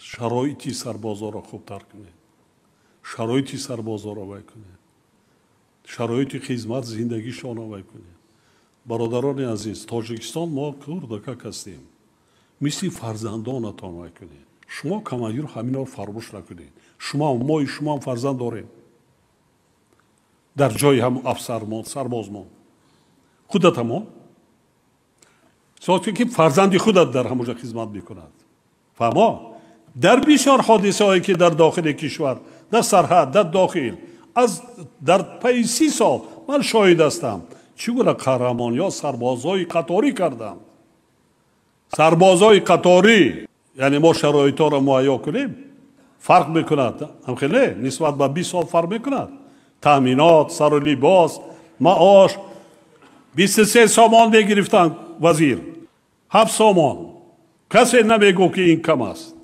Шароити сарбозоро хубтар кунед, шароити сарбозоро вай кунед, шароити хизмат зиндагишонро вай кунед. Бародарони азиз, Тоҷикистон мо курдакак ҳастем, мисли фарзандонатон вай кунед. Шумо командир ҳаминро фаромӯш накунед. Шумо мои шумоам фарзанд дорем. Дар ҷои ҳам афсармон, сарбозмон. Худатамон. Соати ки фарзанди худат дар ҳамонҷо хизмат мекунад. Фаҳмо? Дар бисёр ҳодисаҳое ки дар дохили кишвар, дар сарҳад, дар дохил, аз дар пайи 30 сол ман шоҳид ҳастам. Чӣ гуна қаҳрамонӣ сарбозҳои қаторӣ карданд. Сарбозҳои қаторӣ, яъне мо шароитҳоро муҳайё кунем, фарқ мекунад. Ҳамхеле нисбат ба 20 сол фарқ мекунад. Таъминот, сару либос, маош. 23 сомон мегирифтанд вазир, 7 сомон. Касе намегуфт ки ин кам аст.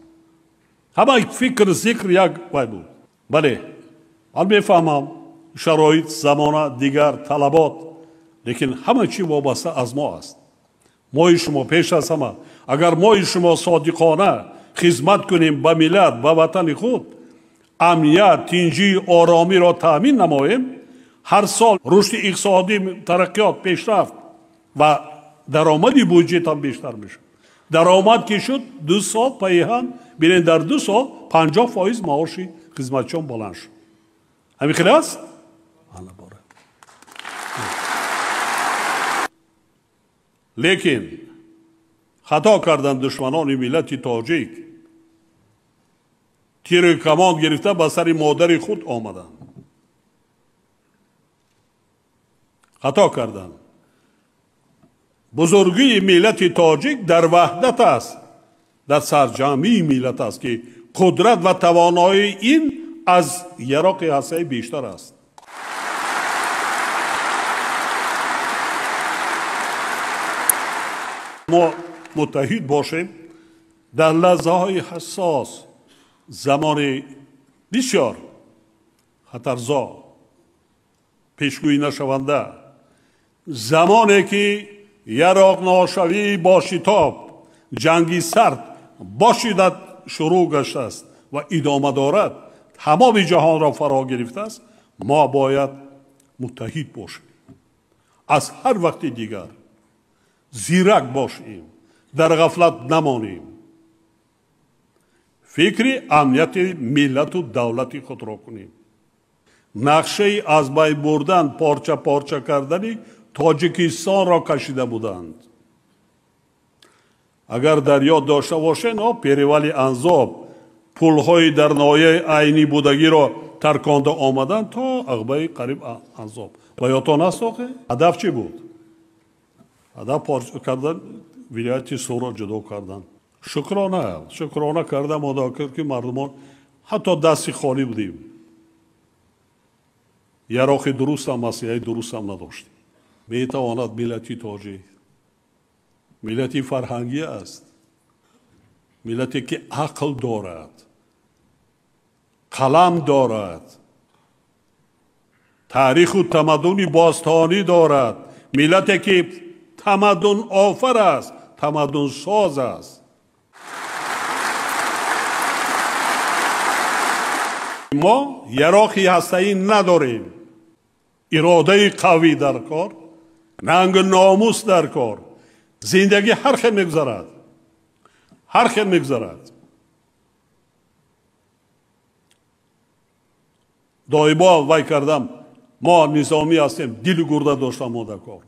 Ҳама фикр зикр як вай буд. Бале, ман мефаҳмам шароит, замона, дигар талабот, лекин ҳама чӣ вобаста аз мо аст. Мои шумо пеш аз ҳама, агар мои шумо содиқона хизмат кунем ба миллат, ба ватани худ, амният, тинҷӣ, оромиро таъмин намоем, ҳар сол рушди иқтисодӣ, тараққиёт, пешрафт ва даромади буҷет ҳам бештар мешавад. Даромад ки шуд, 2 сол пайи ҳам, бинед, дар 2 сол 50% маоши хизматчиён баланд шуд. Ҳамин хел аст? Ана бора. Лекин хато карданд душманони миллати тоҷик. Тиру камон гирифта ба сари модари худ омаданд. Хато карданд. Бузургии миллати тоҷик дар ваҳдат аст, дар сарҷамъии миллат аст, ки қудрат ва тавоноии ин аз яроқи ҳастаӣ бештар аст. Мо муттаҳид бошем дар лаҳзаҳои ҳассос, замони бисёр хатарзо, пешгӯӣ нашаванда, замоне ки яроқношавӣ бо шитоб, ҷанги сард бо шиддат шурӯъ гаштааст ва идома дорад, тамоми ҷаҳонро фаро гирифтааст, мо бояд муттаҳид бошем. Аз ҳар вақти дигар зирак бошем, дар ғафлат намонем. Фикри амнияти миллату давлати худро кунем. Нақшаи аз байн бурдан, порча порча кардани Тоҷикистонро кашида буданд. Агар дар ёд дошта бошед, перевали Анзоб, пулҳои дар ноҳияи Айнӣ будагиро тарконда омаданд то ағбаи қариб Анзоб. Ба ёдтон аст охе? Ҳадаф чӣ буд? Ҳадаф порча кардан, вилояти Суғдро ҷудо кардан. Шукрона, шукрона карда модокир ки мардумон ҳатто дасти холӣ будем. Яроқи дурустам, аслиҳаи дурустам надоштем. Метавонад миллати тоҷик, миллати фарҳангӣ аст, миллате ки ақл дорад, қалам дорад, таъриху тамаддуни бостонӣ дорад, миллате ки тамаддун офар аст, тамаддунсоз аст. Мо яроқи ҳастаӣ надорем. Иродаи қавӣ дар кор, нангу номус дар кор. Зиндагӣ ҳар хел мегузарад, ҳар хел мегузарад. Доимо вай кардам, мо низомӣ ҳастем, дилу гурда доштам мо дар кор,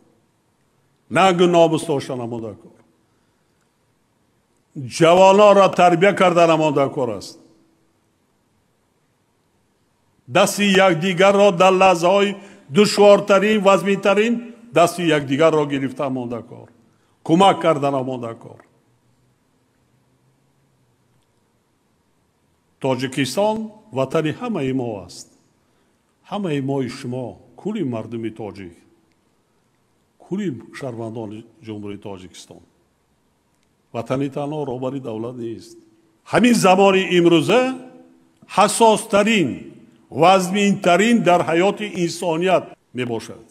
нангу номус доштанам мо дар кор, ҷавононро тарбия карданам мо дар кор аст. Дасти якдигарро дар лаҳзаҳои душвортарин, вазминтарин дасти якдигарро гирифта монда кор, кӯмак кардана монда кор. Тоҷикистон ватани ҳамаи мо аст. Ҳамаи мои шумо, кулли мардуми тоҷик, кулли шаҳрвандони Ҷумҳурии Тоҷикистон. Ватани танҳо роҳбари давлат нест. Ҳамин замони имрӯза ҳассостарин, вазминтарин дар ҳаёти инсоният мебошад.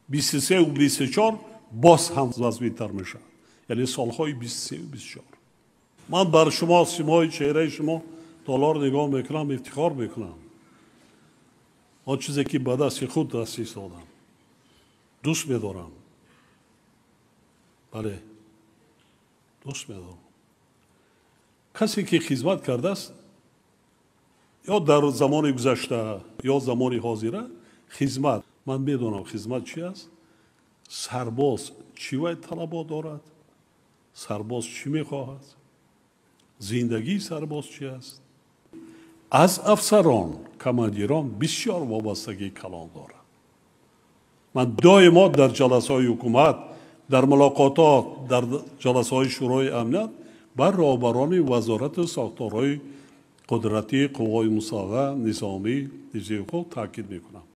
23 24 боз ҳам вазминтар мешавад. Яъне солҳои 23 24. Ман бар шумо, симои чеҳраи шумо доллар нигоҳ мекунам, ифтихор мекунам. Он чизе ки ба дасти худ даст истодам, дӯст медорам. Бале, дӯст медорам. Касе ки хизмат кардааст, ё дар замони гузашта, ё замони ҳозира, хизмат, ман медонам, хизмат чи аст, сарбоз чӣ вай талабот дорад, сарбоз чӣ мехоҳад, зиндагии сарбоз чи аст. Аз афсарон, командирон бисёр вобастагии калон дорад. Ман доимо дар ҷаласаҳои ҳукумат, дар мулоқотот, дар ҷаласаҳои Шӯрои амният бар роҳбарони вазорату сохторҳои қудратии қувваҳои мусаллаҳ, низомӣ, ҳифзи ҳуқуқ таъкид мекунам.